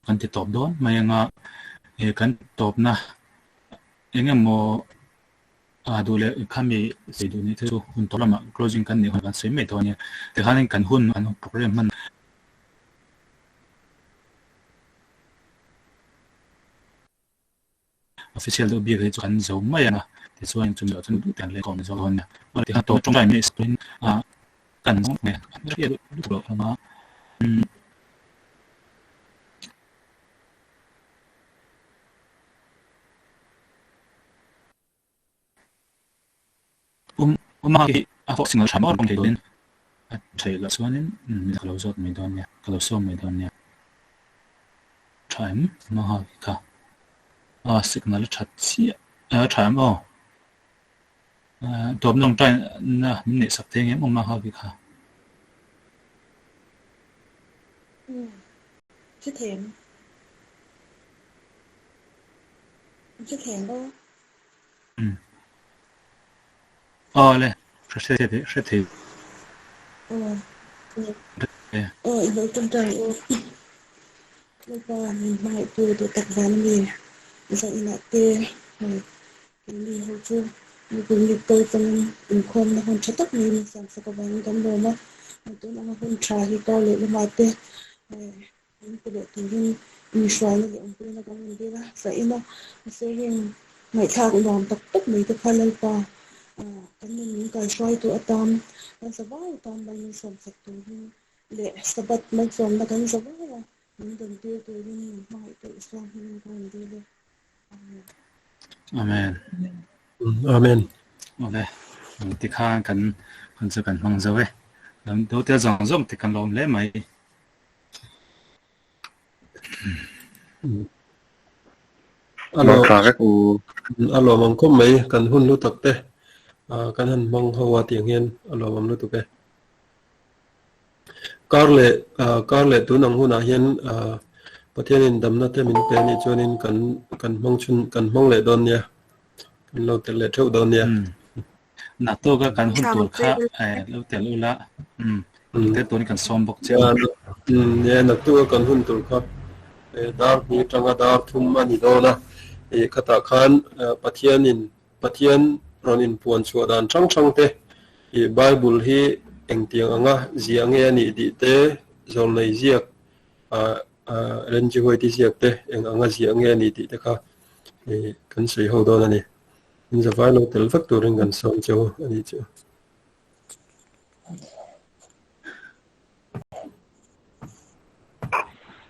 Kan ti tawp dawn mai anga eh kan tawpna eng emaw ah duh leh khami sei duh nih te chu hun tawp lamah closing kan nih hun kan sawi mai dawn ania tikhanin kan hun an program hman Official deuh biak hi chu kan zo mai ang a, tichuan chumi ah chuan duh te an leng khawm zawk dawn nia. Tikhan tawp tawngtai mai sawiin ah kan zawng nge an hriat lutuk loh hlawm a. Um um a hi a fawh single tha maw thei dawnin a theih loh chuanin ka lo zawt mai dawn nia ka lo sawm mai dawn nia tha em maha kha a signal a that chiah a tha em aw tawp nawng tai na min neih sak thei ngem awm maha kha. Hre thei em? Hre thei em aw? Aw le, hre thei hre thei. Aw, aw i lo tawngtai aw. Lalpa min hmangaihtu duh tak van a mi zah inah te hei keini ho chu Google Meet kal changin inkhawmna hun tha tak mai min siamsak avangin kan lawm a. Tun anga hun tha hi kar leh lamah te hei Min pe leh turin inhruaina leh awmpuina kan rawn dil a, sahin a, mahse heng ngaihthlak nuam tak tak mai te kha Lalpa kan nun min kaihruaitu atan, kan zavai atan mai min sawmsak turin leh Sabbath malsawmna kan zavai a min dawn tir turin min hmangaihtu Isua hmingin ka rawn dil e. Amen. Amen. Amen. Awle, tikhan kan hun chu kan hmang zo e. Lam do tel zawng zawng te kan lawm hle mai. A lawm ang khawp mai kan hun lu tak te kan han hmang ho a tiang hian a lawm ang lutuk e. Kar leh kar leh tun ang hunah hian Pathianin damna te min pe anih chuanin kan kan hmang chhun kan hmang leh dawn nia. Kan lo tel leh theuh dawn nia. Naktuk a kan hun tur kha lo tel ula tel turin kan sawm bawk che a. Nia naktuk a kan hun tur kha dar hnih atanga dar thum a ni dawn a, khatah khan Pathianin Pathian rawn inpuan chhuah dan hrang hrang te, Bible hi engtiang anga ziah nge a nih tih te, zawlnei ziak Ellen G. White-i ziak te eng anga ziah nge a nih tih te kha kan sawi ho dawn a ni. In zavai lo tel vek turin kan sawm cheu a nih chu.